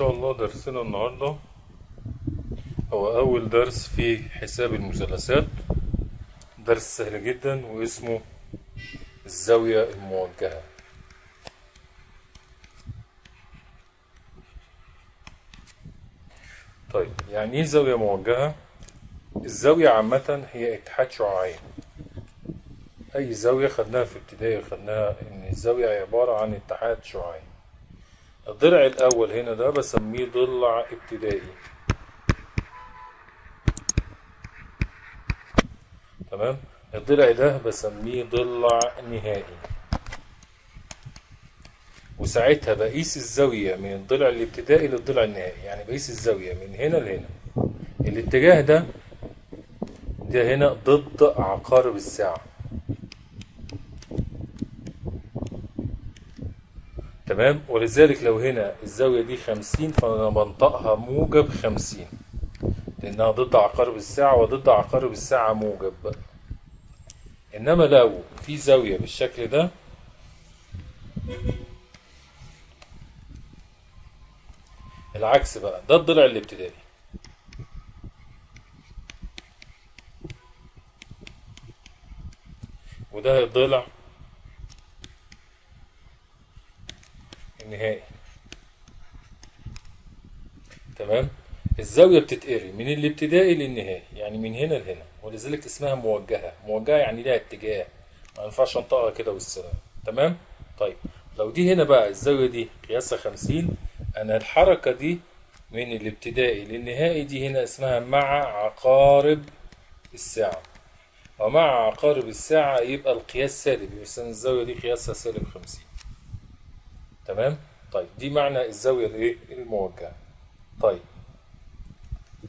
شاء الله درسنا النهاردة هو أول درس في حساب المثلثات. درس سهل جدا واسمه الزاوية الموجهة. طيب يعني ايه زاوية موجهة؟ الزاوية عامة هي اتحاد شعاعين. أي زاوية خدناها في ابتدائي خدناها إن الزاوية عبارة عن اتحاد شعاعين. الضلع الأول هنا ده بسميه ضلع ابتدائي، تمام؟ الضلع ده بسميه ضلع نهائي، وساعتها بقيس الزاوية من الضلع الابتدائي للضلع النهائي، يعني بقيس الزاوية من هنا لهنا. الاتجاه ده هنا ضد عقارب الساعة، تمام؟ ولذلك لو هنا الزاوية دي 50 فأنا بنطقها موجب 50 لأنها ضد عقارب الساعة، وضد عقارب الساعة موجب. إنما لو في زاوية بالشكل ده العكس بقى، ده الضلع الابتدائي، وده الضلع النهائي، تمام؟ الزاوية بتتقري من الابتدائي للنهائي، يعني من هنا لهنا، ولذلك اسمها موجهة. موجهة يعني لها اتجاه، ما ينفعش انطقها كده والسلام، تمام؟ طيب لو دي هنا بقى الزاوية دي قياسها 50، أنا الحركة دي من الابتدائي للنهائي دي هنا اسمها مع عقارب الساعة، ومع عقارب الساعة يبقى القياس سالب، يبقى الزاوية دي قياسها سالب 50، تمام؟ طيب دي معنى الزاوية الايه؟ الموجهة. طيب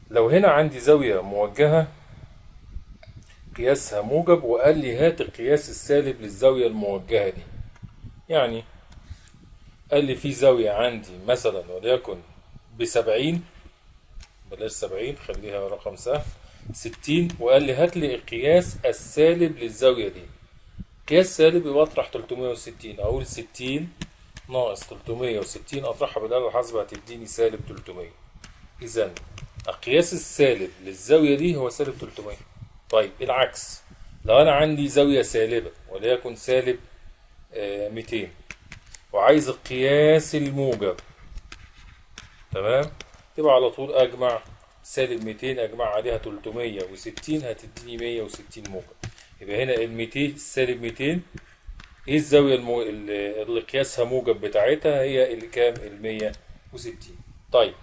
لو هنا عندي زاوية موجهة قياسها موجب وقال لي هات القياس السالب للزاوية الموجهة دي، يعني قال لي في زاوية عندي مثلا وليكن ب70، بلاش 70 خليها رقم سهل، 60، وقال لي هات لي القياس السالب للزاوية دي. قياس سالب يبقى اطرح 360، اقول 60 ناقص 360 اطرحها بالآلة الحاسبة هتديني سالب 300. إذا القياس السالب للزاوية دي هو سالب 300. طيب العكس، لو أنا عندي زاوية سالبة وليكن سالب 200 وعايز القياس الموجب، تمام؟ تبقى على طول أجمع سالب 200 أجمع عليها 360 هتديني 160 موجب. يبقى هنا ال 200 سالب 200، إيه الزاوية اللي قياسها موجب بتاعتها؟ هي اللي كام؟ ال 160. طيب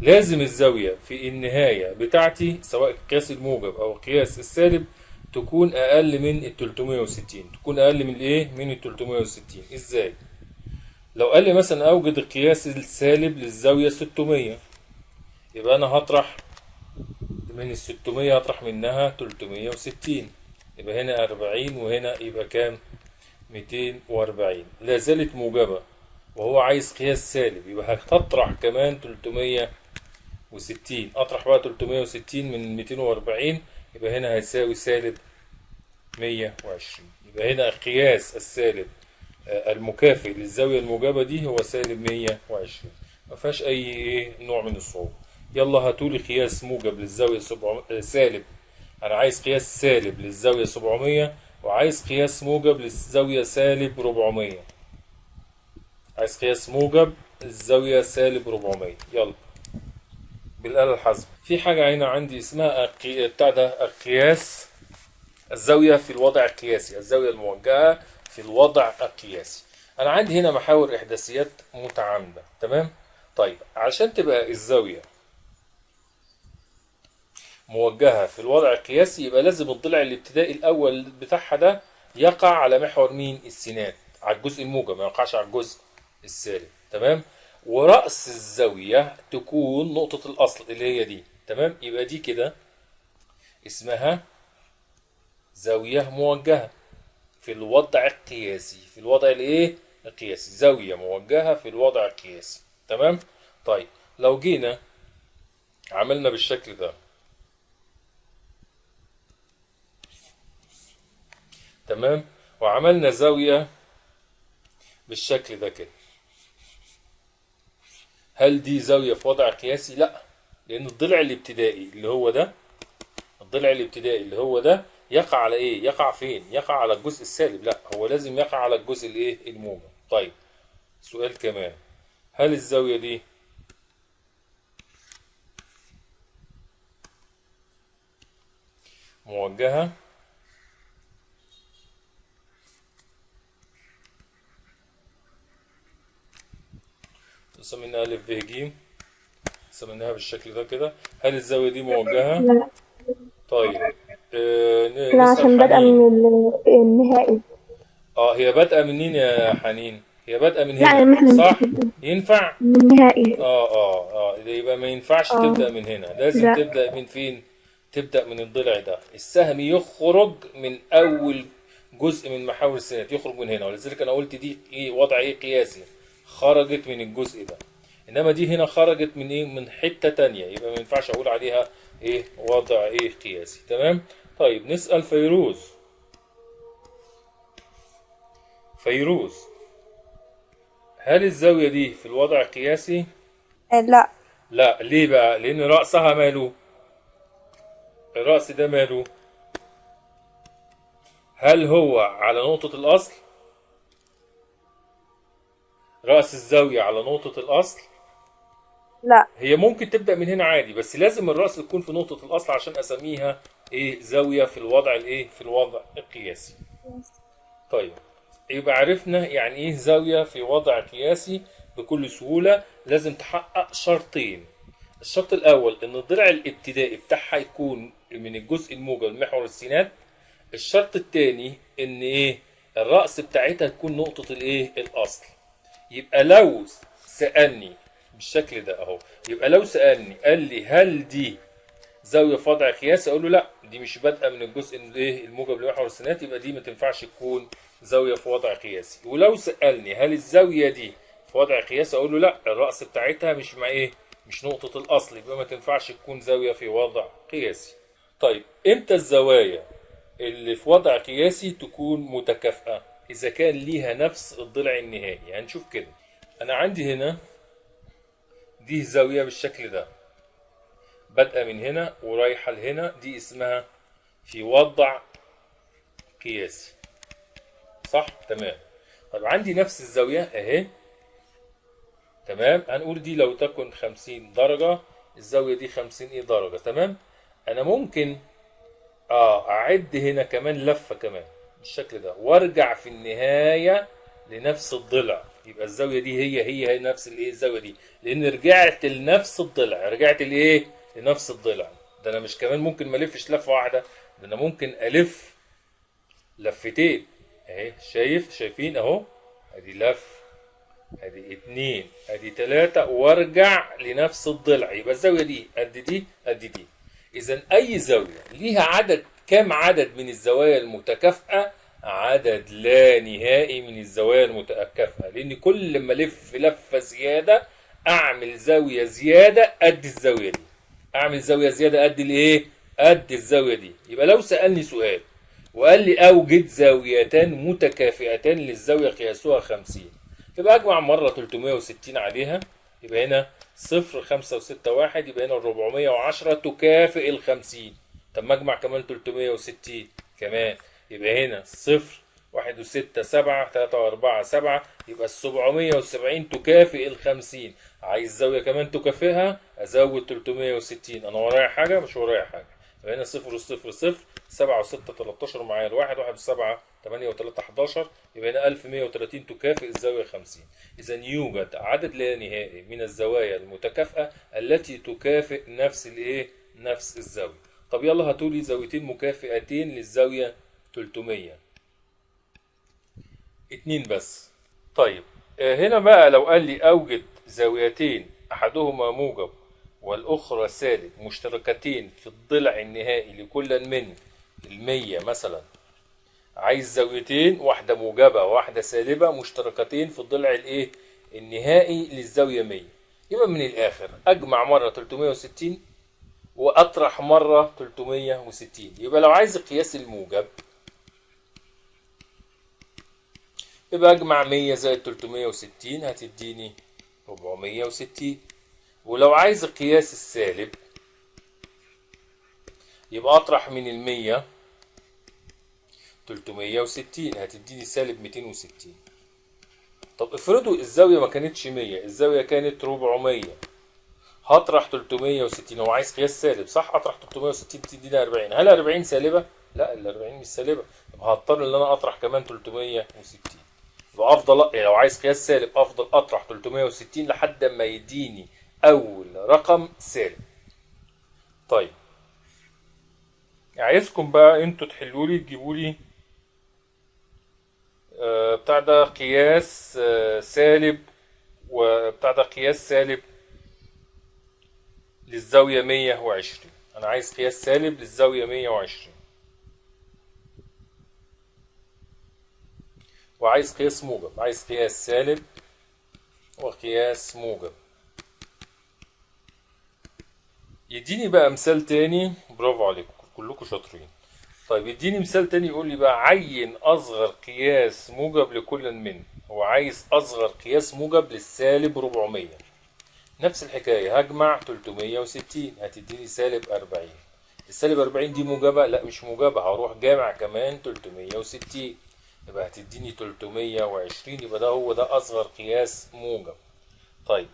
لازم الزاوية في النهاية بتاعتي سواء القياس الموجب أو القياس السالب تكون أقل من ال 360، تكون أقل من الإيه؟ من ال 360. إزاي؟ لو قال لي مثلا أوجد القياس السالب للزاوية 600، يبقى أنا هطرح من ال 600 هطرح منها 360، يبقى هنا 40 وهنا يبقى كام؟ 240. لا زالت موجبة وهو عايز قياس سالب، يبقى هتطرح كمان 360، أطرح بقى 360 من 240، يبقى هنا هيساوي سالب 120. يبقى هنا القياس السالب المكافئ للزاوية الموجبة دي هو سالب 120، ما فيهاش أي إيه نوع من الصعوبة. يلا هاتولي قياس موجب للزاوية سالب، أنا عايز قياس سالب للزاوية 700 وعايز قياس موجب للزاوية سالب 400، عايز قياس موجب للزاوية سالب 400. يلا بالآلة الحاسبة. في حاجة هنا عندي اسمها بتاع ده القياس، الزاوية في الوضع القياسي، الزاوية الموجهة في الوضع القياسي. أنا عندي هنا محاور إحداثيات متعامدة، تمام؟ طيب عشان تبقى الزاوية موجهة في الوضع القياسي يبقى لازم الضلع الابتدائي الأول بتاعها ده يقع على محور مين؟ السينات، على الجزء الموجب، ما يقعش على الجزء السالب، تمام؟ ورأس الزاوية تكون نقطة الأصل اللي هي دي، تمام؟ يبقى دي كده اسمها زاوية موجهة في الوضع القياسي، في الوضع الايه؟ القياسي، زاوية موجهة في الوضع القياسي، تمام؟ طيب لو جينا عملنا بالشكل ده، تمام؟ وعملنا زاوية بالشكل ده كده، هل دي زاوية في وضع قياسي؟ لا، لأن الضلع الابتدائي اللي هو ده، الضلع الابتدائي اللي هو ده يقع على ايه؟ يقع فين؟ يقع على الجزء السالب، لا هو لازم يقع على الجزء الايه؟ الموجب. طيب سؤال كمان، هل الزاوية دي موجهة؟ سميناها ألف ب ج، سميناها بالشكل ده كده. هل الزاوية دي موجهة؟ لا. طيب لا، نسأل عشان بادئة حنين. من النهائي. هي بادئة منين يا حنين؟ هي بادئة من لا، هنا احنا صح؟ ينفع؟ من النهائي. يبقى ما ينفعش تبدأ من هنا، لازم لا. تبدأ من فين؟ تبدأ من الضلع ده. السهم يخرج من أول جزء من محاور السينات، يخرج من هنا، ولذلك أنا قلت دي إيه؟ وضع إيه قياسي، خرجت من الجزء ده. إنما دي هنا خرجت من إيه؟ من حتة تانية، يبقى ما ينفعش أقول عليها إيه؟ وضع إيه قياسي. تمام؟ طيب نسأل فيروز. فيروز، هل الزاوية دي في الوضع القياسي؟ لا. لا. ليه بقى؟ لأن رأسها ماله؟ الرأس ده ماله؟ هل هو على نقطة الأصل؟ رأس الزاوية على نقطة الأصل؟ لا. هي ممكن تبدأ من هنا عادي، بس لازم الرأس تكون في نقطة الأصل عشان أسميها إيه؟ زاوية في الوضع الإيه؟ في الوضع القياسي. طيب يبقى عرفنا يعني إيه زاوية في وضع قياسي بكل سهولة. لازم تحقق شرطين. الشرط الأول إن الضلع الابتدائي بتاعها يكون من الجزء الموجب لمحور السينات. الشرط الثاني إن إيه؟ الرأس بتاعتها تكون نقطة الإيه؟ الأصل. يبقى لو سألني بالشكل ده أهو، يبقى لو سألني قال لي هل دي زاوية في وضع قياسي؟ أقول له لا، دي مش بادئة من الجزء الإيه؟ الموجب لمحور السينات، يبقى دي ما تنفعش تكون زاوية في وضع قياسي. ولو سألني هل الزاوية دي في وضع قياسي؟ أقول له لا، الرأس بتاعتها مش مع إيه؟ مش نقطة الأصل، يبقى ما تنفعش تكون زاوية في وضع قياسي. طيب إمتى الزوايا اللي في وضع قياسي تكون متكافئة؟ إذا كان ليها نفس الضلع النهائي. هنشوف كده، أنا عندي هنا دي زاوية بالشكل ده، بادئة من هنا ورايحة لهنا، دي اسمها في وضع قياسي، صح؟ تمام. طب عندي نفس الزاوية أهي، تمام، هنقول دي لو تكن 50 درجة، الزاوية دي 50 إيه درجة، تمام. أنا ممكن أعد هنا كمان لفة كمان بالشكل ده، وأرجع في النهاية لنفس الضلع، يبقى الزاوية دي هي هي هي نفس الإيه؟ الزاوية دي، لأن رجعت لنفس الضلع، رجعت لإيه؟ لنفس الضلع. ده أنا مش كمان ممكن ما ألفش لفة واحدة، ده أنا ممكن ألف لفتين أهي، شايفين أهو، أدي لف، أدي 2، أدي 3، وأرجع لنفس الضلع، يبقى الزاوية دي قد دي قد دي. إذا أي زاوية ليها عدد، كام عدد من الزوايا المتكافئة؟ عدد لا نهائي من الزوايا المتكافئة، لأن كل ما ألف لفة زيادة أعمل زاوية زيادة قد الزاوية دي، أعمل زاوية زيادة قد الإيه؟ قد الزاوية دي. يبقى لو سألني سؤال وقال لي أوجد زاويتان متكافئتان للزاوية قياسها 50، يبقى أجمع مرة 360 عليها، يبقى هنا 0 5 و6 1، يبقى هنا 410 تكافئ ال 50. طب ما أجمع كمان 360 كمان، يبقى هنا 0 1 و6 7 3 و4 7، يبقى ال 770 تكافئ ال 50. عايز زاوية كمان تكافئها، أزود 360. أنا ورايا حاجة؟ مش ورايا حاجة. يبقى هنا 0 و0 0، 7 و6 13، معايا الواحد، 1 و7 8 و3 11، يبقى هنا 1130 تكافئ الزاوية 50. إذا يوجد عدد لا نهائي من الزوايا المتكافئة التي تكافئ نفس الإيه؟ نفس الزاوية. طب يلا هاتوا لي زاويتين مكافئتين للزاوية 300، 2 بس. طيب هنا بقى لو قال لي أوجد زاويتين أحدهما موجب والأخرى سالب مشتركتين في الضلع النهائي لكل من المية مثلا، عايز زاويتين، واحدة موجبة وواحدة سالبة مشتركتين في الضلع الإيه؟ النهائي للزاوية 100. يبقى من الآخر أجمع مرة 360 وأطرح مرة 360. يبقى لو عايز قياس الموجب يبقى أجمع 100 زائد 360 هتديني 460. ولو عايز القياس السالب يبقى اطرح من 100 360، هتديني سالب 260. طب افرضوا الزاوية ما كانتش 100، الزاوية كانت 400، هطرح 360، هو عايز قياس سالب صح؟ اطرح 360 تديني 40، هل 40 سالبة؟ لا، ال 40 مش سالبة، يبقى هضطر ان انا اطرح كمان 360. يبقى افضل يعني لو عايز قياس سالب افضل اطرح 360 لحد ما يديني اول رقم سالب. طيب عايزكم بقى انتوا تحلوا لي، تجيبوا لي بتاع ده قياس سالب، وبتاع ده قياس سالب للزاوية 120. أنا عايز قياس سالب للزاوية 120، وعايز قياس موجب، عايز قياس سالب وقياس موجب. يديني بقى مثال تاني، برافو عليكم كلكم شاطرين. طيب يديني مثال تاني يقول لي بقى عين أصغر قياس موجب لكل من، هو عايز أصغر قياس موجب للسالب 400. نفس الحكاية، هجمع 360 هتديني سالب 40. السالب 40 دي موجبة؟ لا مش موجبة، هروح جامع كمان 360 يبقى هتديني 320، يبقى ده هو ده أصغر قياس موجب. طيب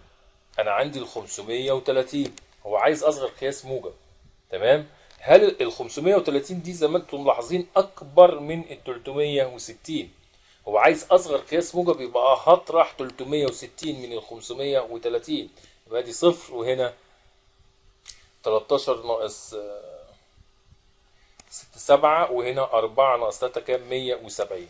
أنا عندي ال 530، هو عايز أصغر قياس موجب، تمام؟ هل ال 530 دي زي ما انتم ملاحظين أكبر من ال 360؟ هو عايز أصغر قياس موجب، يبقى هطرح 360 من ال 530، يبقى دي صفر، وهنا 13 ناقص 6 7، وهنا 4 ناقص 3 كام؟ 170.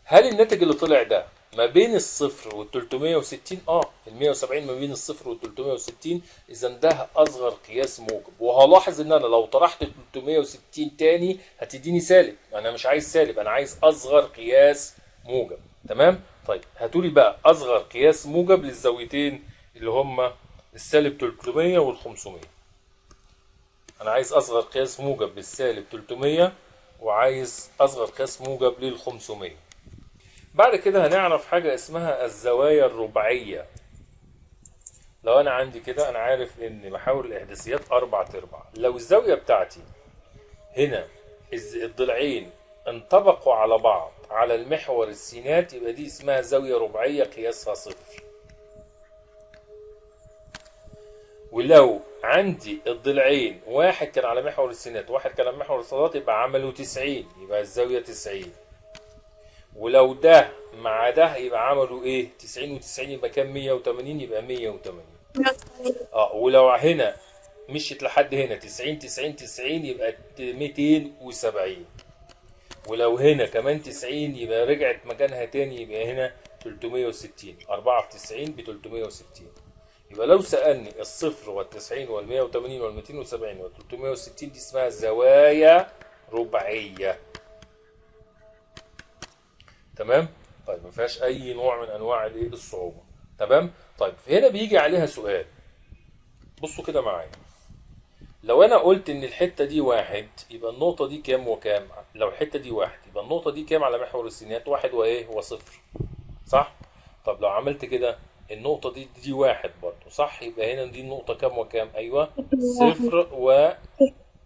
هل الناتج اللي طلع ده ما بين الصفر وال 360؟ ال 170 ما بين الصفر وال 360، إذا ده أصغر قياس موجب. وهلاحظ إن أنا لو طرحت 360 تاني هتديني سالب، أنا مش عايز سالب، أنا عايز أصغر قياس موجب، تمام؟ طيب هاتولي بقى أصغر قياس موجب للزاويتين اللي هما السالب 300 وال 500. أنا عايز أصغر قياس موجب للسالب 300، وعايز أصغر قياس موجب لل 500. بعد كده هنعرف حاجة اسمها الزوايا الرباعية. لو أنا عندي كده، أنا عارف إن محاور الإحداثيات 4/4، لو الزاوية بتاعتي هنا الضلعين انطبقوا على بعض على المحور السينات، يبقى دي اسمها زاوية رباعية قياسها صفر. ولو عندي الضلعين واحد كان على محور السينات واحد كان على محور الصادات، يبقى عملوا 90، يبقى الزاوية 90. ولو ده مع ده يبقى عملوا ايه؟ 90 و90 يبقى كام؟ 180، يبقى 180. ولو هنا مشيت لحد هنا 90 90 90 يبقى 270. ولو هنا كمان 90 يبقى رجعت مكانها تاني، يبقى هنا 360. 4 في 90 ب 360. يبقى لو سألني الصفر والتسعين والمية وتمانين والميتين وسبعين والتلتمية وستين دي اسمها زوايا رباعية، تمام؟ طيب ما فيهاش أي نوع من أنواع الإيه؟ الصعوبة، تمام؟ طيب هنا بيجي عليها سؤال، بصوا كده معايا. لو أنا قلت إن الحتة دي واحد، يبقى النقطة دي كام وكام؟ لو الحتة دي واحد يبقى النقطة دي كام على محور السينات؟ واحد وإيه؟ وصفر، صح؟ طب لو عملت كده النقطة دي واحد برضو، صح؟ يبقى هنا دي النقطة كام وكام؟ أيوة صفر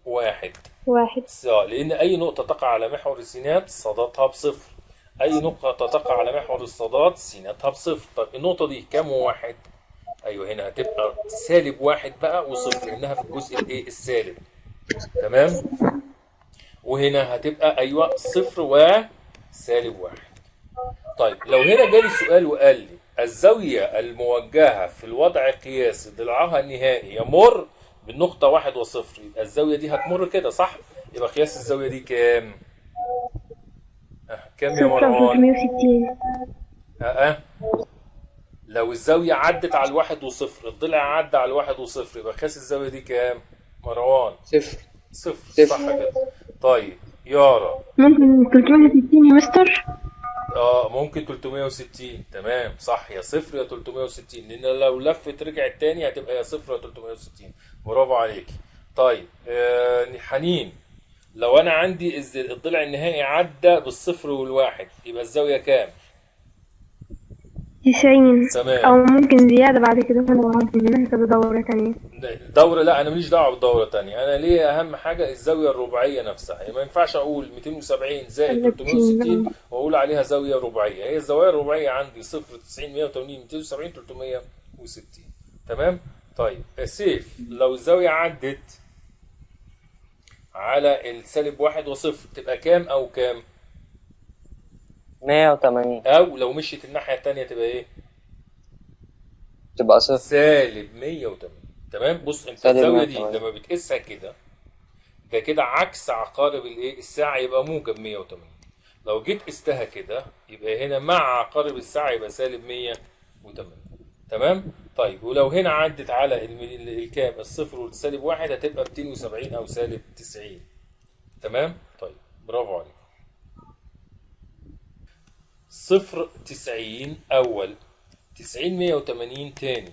وواحد. واحد. لأن أي نقطة تقع على محور السينات صادتها بصفر، أي نقطة تقع على محور الصادات سيناتها بصفر. طب النقطة دي كام وواحد؟ أيوة هنا هتبقى سالب واحد بقى وصفر، لأنها في الجزء الإيه؟ السالب، تمام؟ وهنا هتبقى أيوة صفر وسالب واحد. طيب لو هنا جالي سؤال وقال لي الزاوية الموجهة في الوضع القياسي ضلعها النهائي يمر بالنقطة واحد وصفر، يبقى الزاوية دي هتمر كده صح؟ يبقى قياس الزاوية دي كام؟ كام يا مروان؟ 360. لو الزاوية عدت على الواحد وصفر، الضلع عدى على الواحد وصفر، يبقى قياس الزاوية دي كام؟ مروان؟ صفر. صفر، صفر. صح كده. طيب يارا. ممكن 360 يا مستر؟ ممكن 360، تمام صح، يا صفر يا 360، لان لو لفت رجعت تاني هتبقى يا صفر يا 360. برافو عليك. طيب حنين، لو انا عندي الضلع النهائي عدى بالصفر والواحد، يبقى الزاوية كام؟ 90. تمام. أو ممكن زيادة بعد كده، وأنا بعدي منها كذا دورة تانية. دورة، لا انا ماليش دعوه بدوره تانية. انا ليه اهم حاجة الزاوية الرباعية نفسها، يعني ما ينفعش اقول 270 زائد 360 واقول عليها زاوية رباعية. هي الزوايا الرباعية عندي 0 90 180 270 360. تمام. طيب سيف، لو الزاوية عدت على السالب 1 وصفر تبقى كام او كام؟ 180. او لو مشيت الناحية التانية تبقى ايه؟ تبقى صفر. سالب 180. تمام. بص انت سالب الزاوية دي 180. لما بتقيسها كده، ده كده عكس عقارب الايه الساعة، يبقى موجب 180. لو جيت قستها كده يبقى هنا مع عقارب الساعة يبقى سالب 180. تمام. طيب ولو هنا عدت على الكام، الصفر والسالب 1، هتبقى 270 او سالب 90. تمام. طيب برافو عليك. 0 90 اول، 90 180 تاني،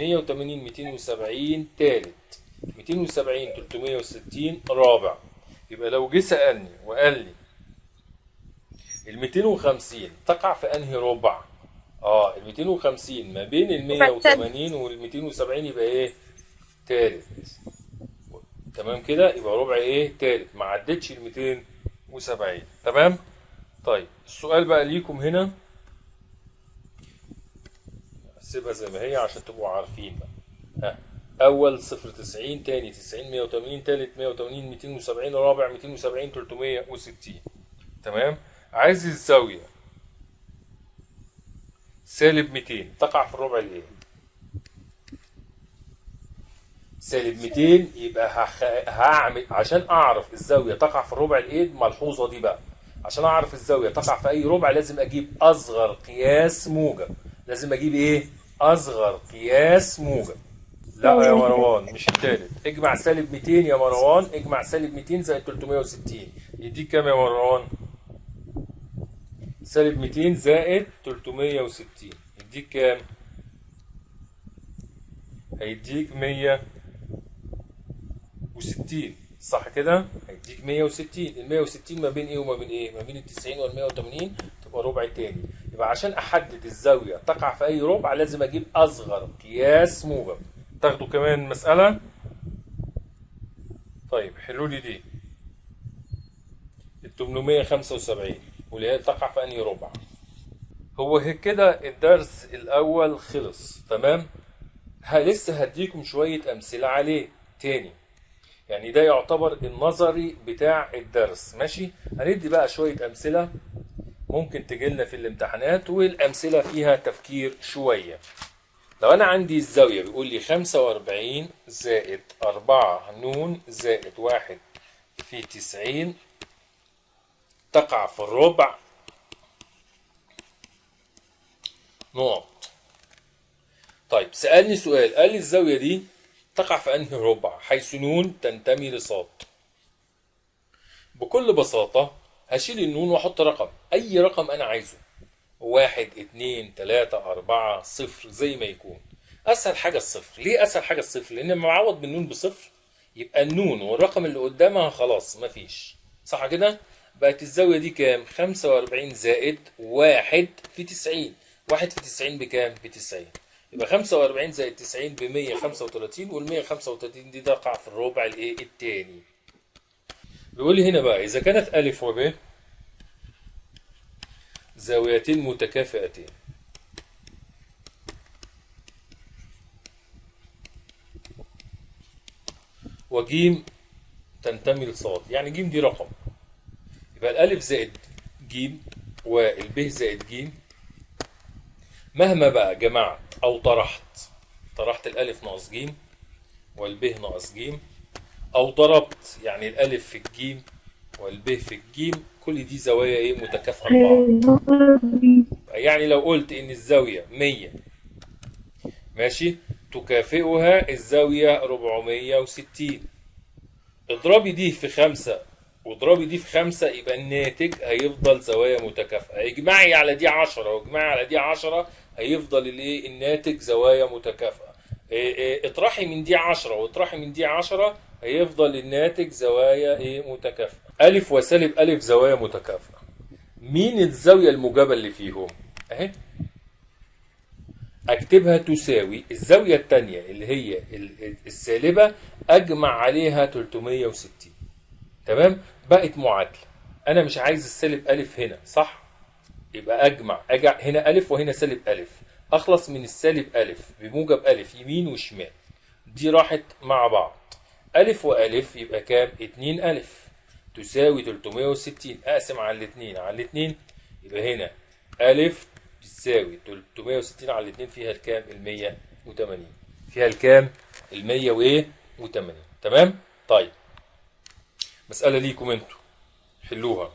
180 270 تالت، 270 360 رابع. يبقى لو جه سألني وقال لي ال 250 تقع في انهي ربع؟ ال 250 ما بين ال 180 وال 270 يبقى ايه؟ تالت. تمام كده، يبقى ربع ايه؟ تالت، ما عدتش ال 270. تمام. طيب السؤال بقى ليكم هنا، سيبها زي ما هي عشان تبقوا عارفين بقى. ها، اول 0 90، تاني 90 180، تالت 180 270، رابع 270 360. تمام. عايز الزاوية سالب 200 تقع في الربع الايه؟ سالب 200. يبقى هعمل عشان اعرف الزاوية تقع في الربع الايه، الملحوظة دي بقى، عشان اعرف الزاوية تقع في اي ربع لازم اجيب اصغر قياس موجب. لازم اجيب ايه؟ اصغر قياس موجب. لا يا مروان مش التالت، اجمع سالب 200 يا مروان، اجمع سالب 200 زائد 360 يديك كام يا مروان؟ سالب 200 زائد 360 يديك كام؟ هيديك 160، صح كده؟ هيديك 160. ال 160 ما بين ايه وما بين ايه؟ ما بين ال 90 وال 180 تبقى ربع تاني. يبقى عشان احدد الزاوية تقع في اي ربع لازم اجيب اصغر قياس موجب. تاخدوا كمان مسألة؟ طيب حلوا لي دي ال 875 واللي هي تقع في انهي ربع؟ هو هيك كده الدرس الاول خلص. تمام. لسه هديكم شوية امثلة عليه تاني، يعني ده يعتبر النظري بتاع الدرس. ماشي، هندي بقى شوية امثلة ممكن تجيلنا في الامتحانات، والامثلة فيها تفكير شوية. لو انا عندي الزاوية بيقول لي 45 زائد 4 نون زائد 1 في 90 تقع في الربع نقط. طيب سألني سؤال، قال لي الزاوية دي تقع في أنهي ربع حيث نون تنتمي لصاد؟ بكل بساطة هشيل النون وأحط رقم، أي رقم أنا عايزه، 1 2 3 4 0 زي ما يكون. أسهل حاجة الصفر. ليه أسهل حاجة الصفر؟ لأن لما أعوض بالنون بصفر يبقى النون والرقم اللي قدامها خلاص مفيش، صح كده؟ بقت الزاوية دي كام؟ 45 زائد 1 في 90. 1 في 90 بكام؟ ب90. يبقى 45 زائد 90 ب 135، وال 135 دي تقع في الربع الايه؟ التاني. بيقول لي هنا بقى إذا كانت ألف وب زاويتين متكافئتين، وجيم تنتمي لصاد، يعني جيم دي رقم، يبقى الألف زائد جيم والب زائد جيم مهما بقى جمعت أو طرحت الألف ناقص جيم والب ناقص جيم، أو ضربت يعني الألف في الجيم والب في الجيم، كل دي زوايا إيه؟ متكافئة لبعض. يعني لو قلت إن الزاوية 100 ماشي تكافئها الزاوية 460، اضربي دي في 5 واضربي دي في 5 يبقى الناتج هيفضل زوايا متكافئة. اجمعي على دي 10 واجمعي على دي 10 هيفضل الايه؟ الناتج زوايا متكافئة. اطرحي من دي 10 واطرحي من دي 10 هيفضل الناتج زوايا ايه؟ متكافئة. ألف وسالب ألف زوايا متكافئة. مين الزاوية الموجبة اللي فيهم؟ اهي. اكتبها تساوي الزاوية التانية اللي هي السالبة، اجمع عليها 360. تمام؟ بقت معادلة. انا مش عايز السالب ألف هنا، صح؟ يبقى اجمع، اجي هنا ألف وهنا سالب ألف، اخلص من السالب ألف بموجب ألف يمين وشمال، دي راحت مع بعض، ألف وألف يبقى كام؟ 2 ألف تساوي 360، أقسم على الاتنين على الاتنين، يبقى هنا ألف بتساوي 360 على الاتنين، فيها الكام؟ 180، فيها الكام؟ المية وإيه؟ وتمانين. تمام؟ طيب مسألة ليكم انتوا حلوها.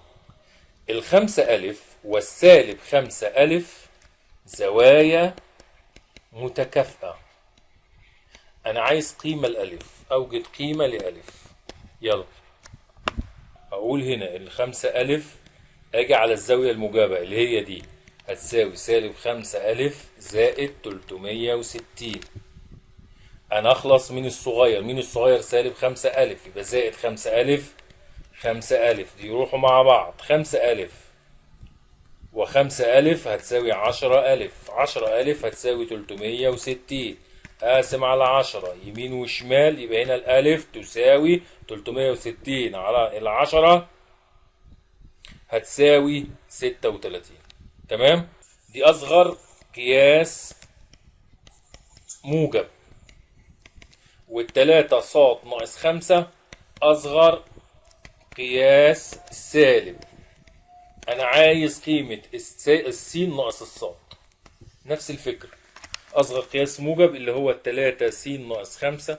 الخمسة ألف والسالب 5 ألف زوايا متكافئة، أنا عايز قيمة الألف، أوجد قيمة لألف. يلا أقول هنا الخمسة ألف، أجي على الزاوية الموجبة اللي هي دي، هتساوي سالب 5 ألف زائد 360. أنا أخلص من الصغير، مين الصغير؟ سالب 5 ألف، يبقى زائد 5 ألف، 5 ألف دي يروحوا مع بعض، 5 ألف وخمسة ألف هتساوي 10 ألف، 10 ألف هتساوي 360، أقسم على 10 يمين وشمال، يبقى هنا الألف تساوي 360 على 10 هتساوي 36. تمام؟ دي أصغر قياس موجب، والتلاتة صاد ناقص 5 أصغر قياس سالب. أنا عايز قيمة السين ناقص الصاد، نفس الفكرة، أصغر قياس موجب اللي هو التلاتة س ناقص 5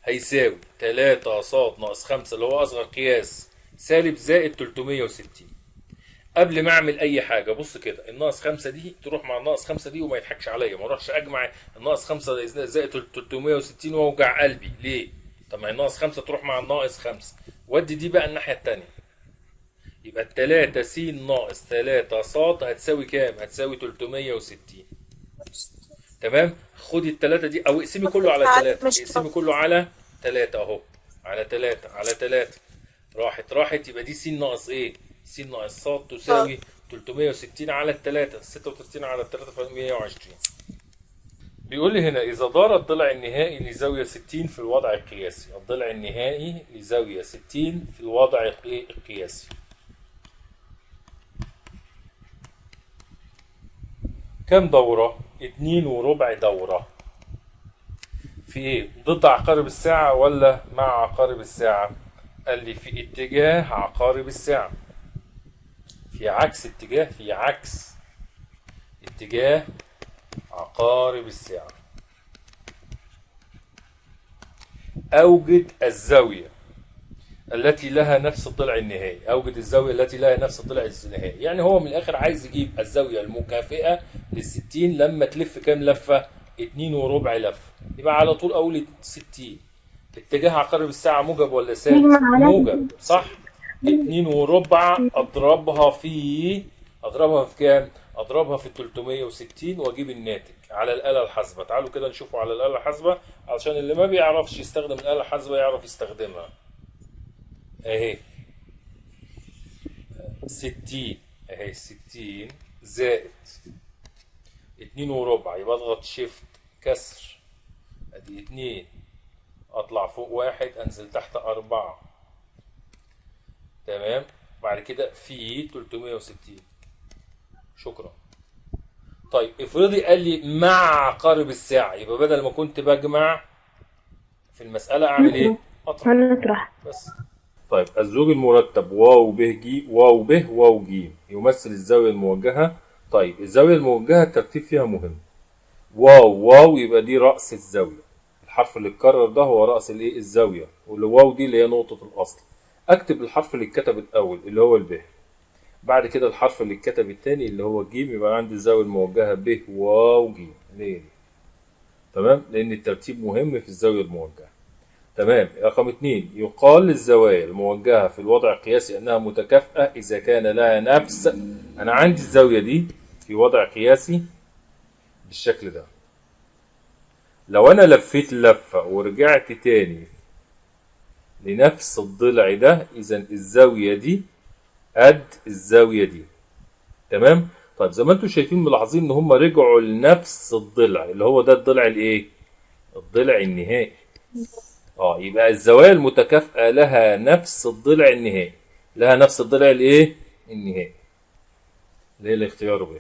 هيساوي 3 صاد ناقص 5 اللي هو أصغر قياس سالب زائد 360. قبل ما أعمل أي حاجة بص كده، الناقص 5 دي تروح مع الناقص 5 دي وما يضحكش عليا، ما اروحش أجمع الناقص 5 زائد 360 وأوجع قلبي، ليه؟ طب ما الناقص 5 تروح مع الناقص 5، ودي دي بقى الناحية التانية، يبقى التلاتة س ناقص 3 صاد هتساوي كام؟ هتساوي 360. تمام؟ خدي التلاتة دي أو اقسمي كله على 3، اقسمي كله على 3 أهو، على 3 على 3، راحت، يبقى دي س ناقص إيه؟ س ناقص صاد تساوي 360 على التلاتة، 36 على التلاتة في 120. بيقول لي هنا إذا دار الضلع النهائي لزاوية 60 في الوضع القياسي، الضلع النهائي لزاوية 60 في الوضع القياسي، كم دورة؟ 2.25 دورة. في إيه؟ ضد عقارب الساعة ولا مع عقارب الساعة؟ قال لي في اتجاه عقارب الساعة، في عكس اتجاه، في عكس اتجاه عقارب الساعة. أوجد الزاوية التي لها نفس الضلع النهائي، أوجد الزاوية التي لها نفس الضلع النهائي، يعني هو من الآخر عايز يجيب الزاوية المكافئة للستين لما تلف كام لفة؟ 2.25 لفة، يبقى على طول أقول 60. اتجاه عقارب الساعة موجب ولا سالب؟ موجب، صح؟ 2.25 أضربها في، أضربها في كام؟ أضربها في 360 وأجيب الناتج على الآلة الحاسبة. تعالوا كده نشوفه على الآلة الحاسبة علشان اللي ما بيعرفش يستخدم الآلة الحاسبة يعرف يستخدمها. أهي 60، أهي 60 زائد 2.25، يبقى أضغط شيفت كسر، أدي 2، أطلع فوق 1، أنزل تحت 4، تمام؟ بعد كده في 360. شكرا. طيب افرضي قال لي مع عقارب الساعة، يبقى بدل ما كنت بجمع في المسألة أعمل إيه؟ أطرح. هنطرح بس. طيب الزوج المرتب واو ب ج واو ب واو ج يمثل الزاوية الموجهة. طيب الزاوية الموجهة الترتيب فيها مهم. واو واو يبقى دي رأس الزاوية، الحرف اللي اتكرر ده هو رأس الايه؟ الزاوية، واللي واو دي اللي هي نقطة الأصل. أكتب الحرف اللي اتكتب الأول اللي هو الب، بعد كده الحرف اللي اتكتب الثاني اللي هو الجيم، يبقى عندي الزاوية الموجهة ب واو ج. ليه؟ تمام؟ لأن الترتيب مهم في الزاوية الموجهة. تمام. رقم 2، يقال للزوايا الموجهة في الوضع القياسي أنها متكافئة إذا كان لها نفس. أنا عندي الزاوية دي في وضع قياسي بالشكل ده، لو أنا لفيت لفة ورجعت تاني لنفس الضلع ده، إذا الزاوية دي قد الزاوية دي. تمام؟ طيب زي ما انتم شايفين ملاحظين ان هم رجعوا لنفس الضلع اللي هو ده الضلع الايه؟ الضلع النهائي. يبقى الزوايا المتكافئة لها نفس الضلع النهائي، لها نفس الضلع الايه؟ النهائي، اللي هي الاختيار ب.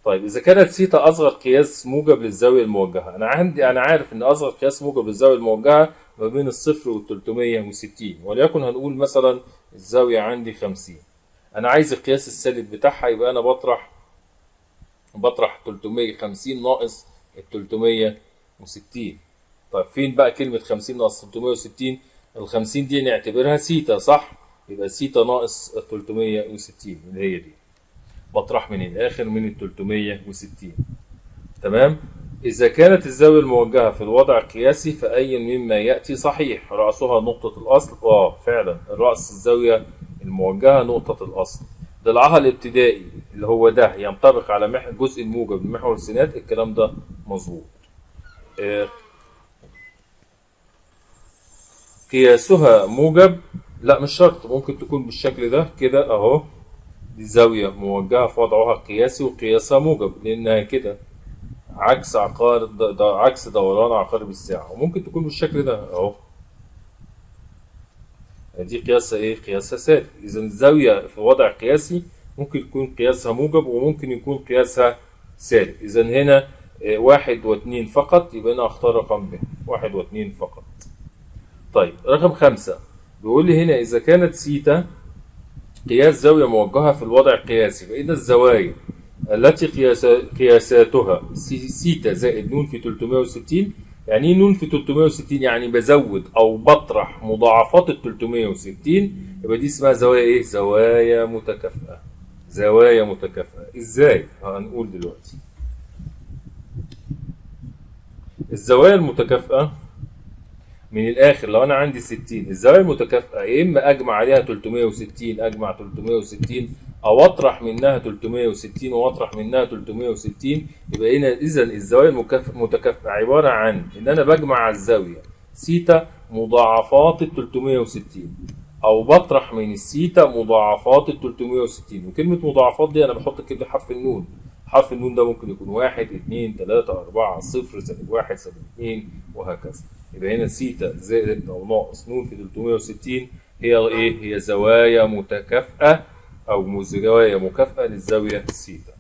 طيب إذا كانت سيتا أصغر قياس موجب للزاوية الموجهة، أنا عارف إن أصغر قياس موجب للزاوية الموجهة ما بين الصفر وال 360، وليكن هنقول مثلا الزاوية عندي 50، أنا عايز القياس السالب بتاعها، يبقى أنا بطرح 350 ناقص ال 360. طيب فين بقى كلمة 50 ناقص 360؟ ال 50 دي نعتبرها سيتا صح؟ يبقى سيتا ناقص ال 360 اللي هي دي، بطرح من الآخر من ال 360. تمام؟ إذا كانت الزاوية الموجهة في الوضع القياسي فأي مما يأتي صحيح؟ رأسها نقطة الأصل. فعلا رأس الزاوية الموجهة نقطة الأصل. ضلعها الابتدائي اللي هو ده ينطبق على الجزء الموجب من محور السينات، الكلام ده مظبوط. قياسها موجب، لا مش شرط، ممكن تكون بالشكل ده كده أهو، دي زاوية موجهة في وضعها القياسي وقياسها موجب لأنها كده عكس عقارب، عكس دوران عقارب الساعة، وممكن تكون بالشكل ده أهو، دي قياسها إيه؟ قياسها سالب. إذا الزاوية في وضع قياسي ممكن يكون قياسها موجب وممكن يكون قياسها سالب. إذا هنا 1 و2 فقط، يبقى أنا أختار رقم ب، 1 و2 فقط. طيب رقم 5 بيقول لي هنا إذا كانت سيتا قياس زاوية موجهة في الوضع القياسي فإن الزوايا التي قياساتها سيتا زائد نون في 360. يعني ايه نون في 360؟ يعني بزود أو بطرح مضاعفات ال 360، يبقى دي اسمها زوايا إيه؟ زوايا متكافئة. زوايا متكافئة إزاي؟ هنقول دلوقتي. الزوايا المتكافئة من الآخر لو أنا عندي 60، الزوايا المتكافئة يا إما أجمع عليها 360، أجمع 360، أو أطرح منها 360 وأطرح منها 360. يبقى هنا إذا الزوايا المتكافئة عبارة عن إن أنا بجمع على الزاوية سيتا مضاعفات ال 360، أو بطرح من السيتا مضاعفات ال 360. وكلمة مضاعفات دي أنا بحط كده حرف النون، حرف النون ده ممكن يكون 1 2 3 4 0 زائد 1 زائد 2 وهكذا. يبقى هنا سيتا زائد أو ناقص نون في 360 هي إيه؟ هي زوايا متكافئة أو زوايا مكافئة للزاوية سيتا.